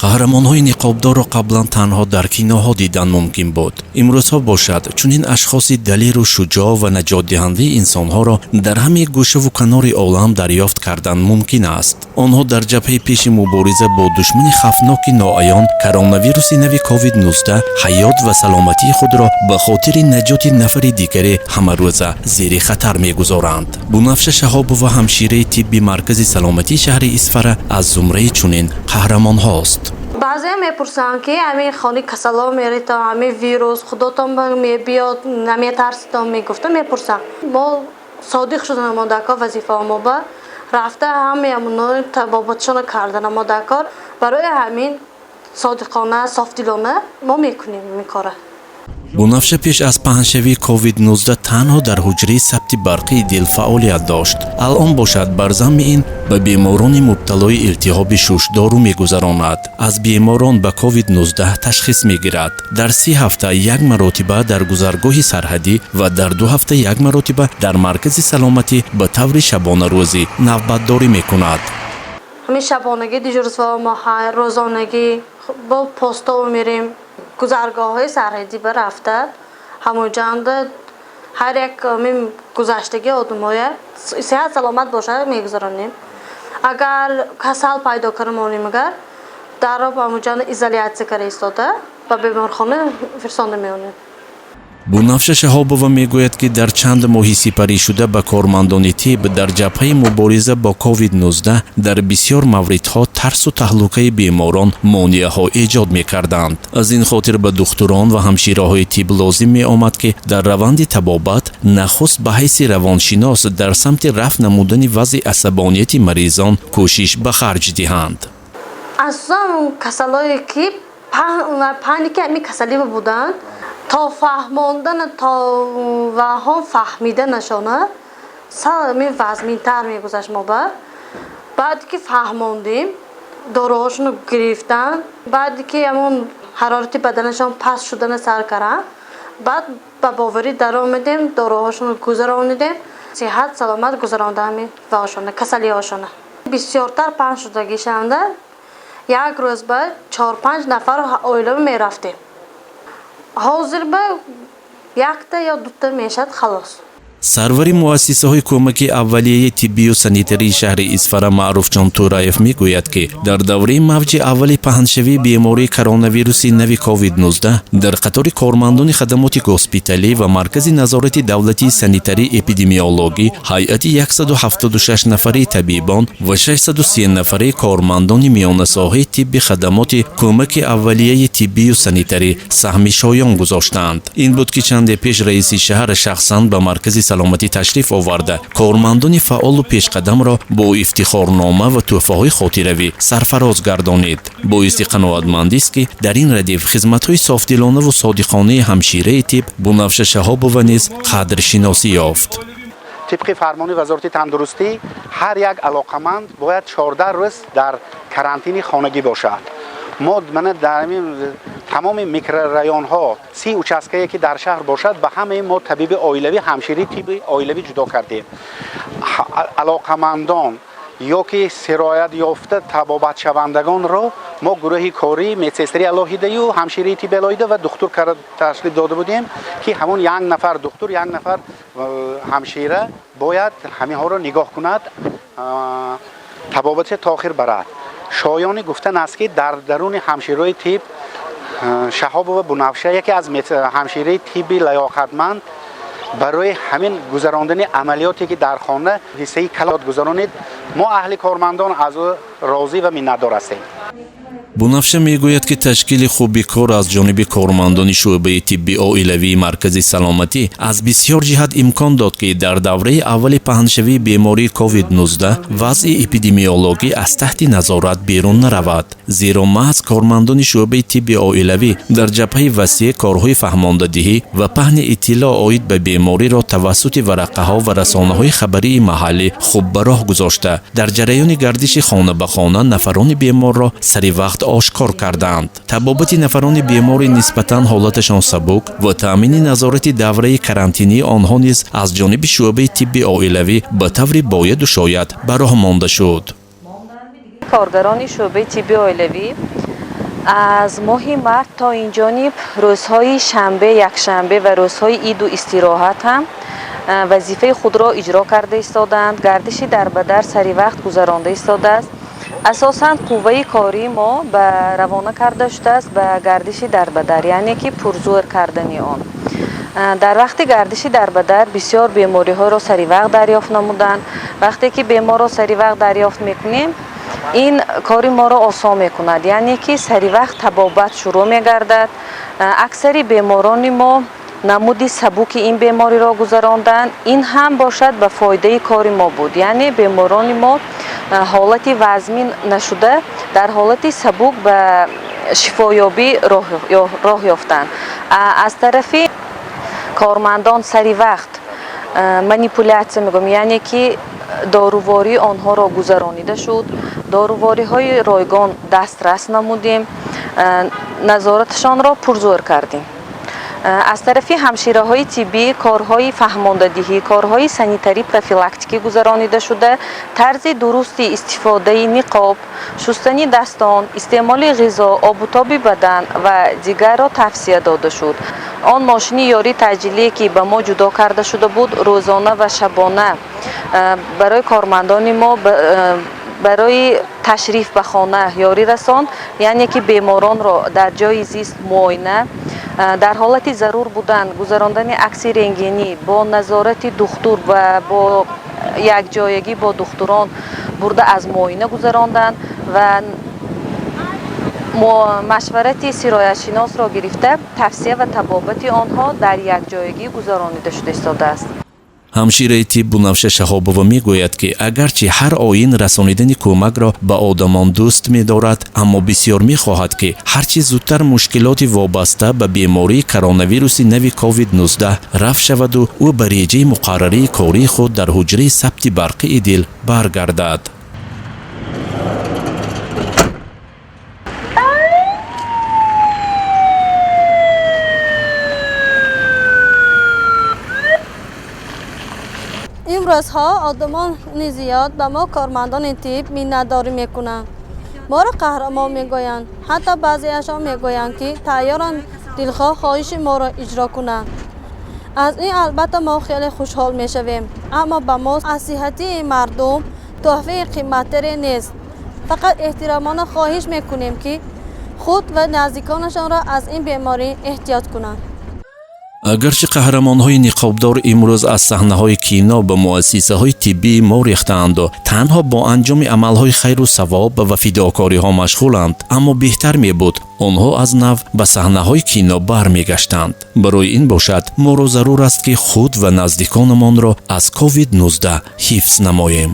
Қаҳрамонҳои ниқобдорро қаблан танҳо дар киноҳо дидан мумкин буд. Имрӯзҳо бошад, чунин ашхоси далеру шуҷоъ ва наҷотдиҳандаи инсонҳоро дар ҳамаи гӯшаву канори олам дарёфт кардан мумкин аст. Онҳо дар ҷабҳаи пеши мубориза бо душмани хавфноки ноаён, коронавируси нави COVID-19, ҳаёт ва саломатии худро ба хотири наҷоти нафари дигаре ҳамарӯза зери хатар мегузоранд. Бунафша Шаҳобова, ҳамшираи тибби маркази саломатии шаҳри Исфара, аз зумраи чунин қаҳрамонҳост. Баъзея мепурсанд, ки ҳамин хони касало меритон, ҳамин вирус худотон мебиёд, наметарситон, мегуфта мепурсанд. Мо содиқ шуда мо дар кор, вазифао мо ба рафта ҳамаи амоно табобатшона кардана мо дар кор. Барои ҳамин содиқона, софдилона мо мекунем ин кора. Бунафша пеш аз паҳншавии COVID-19 танҳо дар ҳуҷраи сабти барқии дил фаъолият дошт. Алон бошад, бар замми ин ба беморони мубталои илтиҳоби шуш дору мегузаронад, аз беморон ба COVID-19 ташхис мегирад. Дар 30 ҳафта як маротиба дар гузаргоҳи сарҳадӣ ва дар 2 ҳафта як маротиба дар маркази саломатӣ ба таври шабонарӯзӣ навбатдорӣ мекунад. Ҳамин шабонагӣ дежурство мо, рӯзонагӣ бо постов мерем, гузаргоҳҳои сарҳадӣ ба рафта, ҳамонҷанда ҳар як гузаштагӣ одамоя сеҳат саломат бошад, мегузаронем. Агар касал пайдо карда агар дарро ҳамонҷанда изолятсия карда истода, ба беморхона фирсонда меонем. Бунафша Шаҳобова мегӯяд, ки дар чанд моҳи сипаришуда ба кормандони тиб дар ҷабҳаи мубориза бо COVID-19 дар бисёр мавридҳо тарсу таҳлукаи беморон монеаҳо эҷод мекарданд. Аз ин хотир ба духтурон ва ҳамшираҳои тиб лозим меомад, ки дар раванди табобат нахуст ба ҳайси равоншинос дар самти рафъ намудани вазъи асабонияти маризон кӯшиш ба харҷ диҳанд. Асосан касалое ки паники ҳамин касалӣ буданд, то фаҳмондана, то ваҳон фаҳмиданашона сами вазминтар мегузашт мо ба. Баъде ки фаҳмондем, доруҳошонро гирифтан, баъде ки ҳамон ҳарорати баданашон паст шудана сар каранд, баъд ба боварӣ даромадем, доруҳошонро гузаронидем, сиҳат саломат гузаронда ҳамин ваҳошона, касалиҳошона. Бисёртар паҳн шудагишанда як рӯз ба чор панҷ нафар оила мерафтем, ҳозир ба якта ё дута мешавад, халос. Сарвари муассисаҳои кӯмаки аввалияи тиббию санитарии шаҳри Исфара Маъруфҷон Тураев мегӯяд, ки дар давраи мавҷи аввали паҳншавии бемории коронавируси нави COVID-19 дар қатори кормандони хадамоти госпиталӣ ва маркази назорати давлатии санитарӣ эпидемиологӣ ҳайати 176 нафари табибон ва 603 нафари кормандони миёнасоҳаи тибби хадамоти кӯмаки аввалияи тиббию санитарӣ саҳми шоён гузоштаанд. Ин буд, ки чанде пеш раиси шаҳр шахсан ба маркази саломатӣ ташриф оварда, кормандони фаъолу пешқадамро бо ифтихорнома ва тӯҳфаҳои хотиравӣ сарфароз гардонид. Боиси қаноатмандист, ки дар ин радиф хизматҳои софдилонаву содиқонаи ҳамшираи тиб Бунафша Шаҳобова низ қадршиносӣ ёфт. Тибқи фармони Вазорати тандурустӣ, ҳар як алоқаманд бояд 14 рӯз дар карантини хонагӣ бошад. Мо мана дар тамоми микрорайонҳо, 30 участкае ки дар шаҳр бошад, ба ҳамаи мо табиби оилавӣ, ҳамширии тибби оилавӣ ҷудо кардем. Алоқамандон ё ки сироят ёфта табобатшавандагонро мо гурӯҳи корӣ, медсестраи алоҳидаю ҳамширии тибби алоҳида ва духтур ташкил дода будем, ки ҳамон як нафар духтур, як нафар ҳамшира бояд ҳаминҳоро нигоҳ кунад, табобати то охир барад. Шоёни гуфтан аст, ки дар даруни ҳамшираҳои тиб Шаҳобова Бунафша яке аз ҳамшираи тибби лаёқатманд барои ҳамин гузарондани амалиёте ки дар хона ҳиссаи калот гузаронид. Мо аҳли кормандон аз ӯ розӣ ва миннатдор ҳастем. Бунафша мегӯяд, ки ташкили хуби кор аз ҷониби кормандони шӯъбаи тибби оилавии маркази саломатӣ аз бисёр ҷиҳат имкон дод, ки дар давраи аввали паҳншавии бемории COVID-19 вазъи эпидемиологӣ аз таҳти назорат берун наравад, зеро маҳз кормандони шӯъбаи тибби оилавӣ дар ҷабҳаи васеъ корҳои фаҳмондадиҳӣ ва паҳни иттилоъ оид ба бемориро тавассути варақаҳо ва расонаҳои хабарии маҳаллӣ хуб ба роҳ гузошта, дар ҷараёни гардиши хона ба хона нафарони беморро сари вақт ошкор кардаанд. Табобати нафарони бемори нисбатан ҳолаташон сабук ва таъмини назорати давраи карантинии онҳо низ аз ҷониби шӯъбаи тибби оилавӣ ба таври бояду шояд ба роҳ монда шуд. Коргарони шӯъбаи тибби оилавӣ. Аз моҳи март то инҷониб рӯзҳои шанбе, якшанбе ва рӯзҳои иду истироҳат ҳам вазифаи худро иҷро карда истодаанд. Гардиши дарбадар сари вақт гузаронда истодааст. Асосан қувваи кории мо ба равона карда шудааст ба гардиши дарбадар, яъне ки пурзӯр кардани он. Дар вақти гардиши дарбадар бисёр бемориҳоро сари вақт дарёфт намуданд. Вақте ки беморро сари вақт дарёфт мекунем, ин кори моро осон мекунад, яъне ки сари вақт табобат шурӯъ мегардад. Аксари беморони мо намуди сабуки ин бемориро гузаронданд. Ин ҳам бошад ба фоидаи кори мо буд, яъне беморони мо ҳолати вазмин нашуда дар ҳолати сабук ба шифоёбӣ роҳ ёфтанд. Аз тарафи кормандон сари вақт манипулятсия мегӯем, яъне ки дорувории онҳоро гузаронида шуд, дорувориҳои ройгон дастрас намудем, назораташонро пурзӯр кардем. Аз тарафи ҳамшираҳои тиббӣ корҳои фаҳмондадиҳӣ, корҳои санитарӣ профилактикӣ гузаронида шуда, тарзи дурусти истифодаи ниқоб, шустани дастон, истеъмоли ғизо, обутоби бадан ва дигарро тавсия дода шуд. Он мошини ёрии таъҷилие ки ба мо ҷудо карда шуда буд, рӯзона ва шабона барои кормандони мо барои ташриф ба хона ёрӣ расонд, яъне ки беморонро дар ҷои зист муоина, дар ҳолати зарур будан гузарондани акси рентгенӣ бо назорати духтур ва бо якҷоягӣ бо духтурон бурда аз муоина гузаронданд ва машварати сироятшиносро гирифта тавсия ва табобати онҳо дар якҷоягӣ гузаронида шуда истодааст. Ҳамшираи тиб Бунафша Шаҳобова мегӯяд, ки агарчи ҳар оин расонидани кӯмакро ба одамон дӯст медорад, аммо бисёр мехоҳад, ки ҳарчи зудтар мушкилоти вобаста ба бемории коронавируси нави COVID-19 рафт шаваду ӯ ба реҷаи муқаррарии кории худ дар ҳуҷраи сабти барқии дил баргардад. Имрӯзҳо одамони зиёд ба мо кормандони тиб миннатдорӣ мекунанд, моро қаҳрамон мегӯянд. Ҳатто баъзеашон мегӯянд, ки тайёранд дилхоҳ хоҳиши моро иҷро кунанд. Аз ин албатта мо хеле хушҳол мешавем, аммо ба мо аз сиҳатии мардум тӯҳфаи қиматтаре нест. Фақат эҳтиромона хоҳиш мекунем, ки худ ва наздиконашонро аз ин беморӣ эҳтиёт кунанд. Агарчи қаҳрамонҳои ниқобдор имрӯз аз саҳнаҳои кино ба муассисаҳои тиббии мо рехтаанду танҳо бо анҷоми амалҳои хайру савоб ва фидокориҳо машғуланд, аммо беҳтар мебуд онҳо аз нав ба саҳнаҳои кино бармегаштанд. Барои ин бошад моро зарур аст, ки худ ва наздиконамонро аз COVID-19 ҳифз намоем.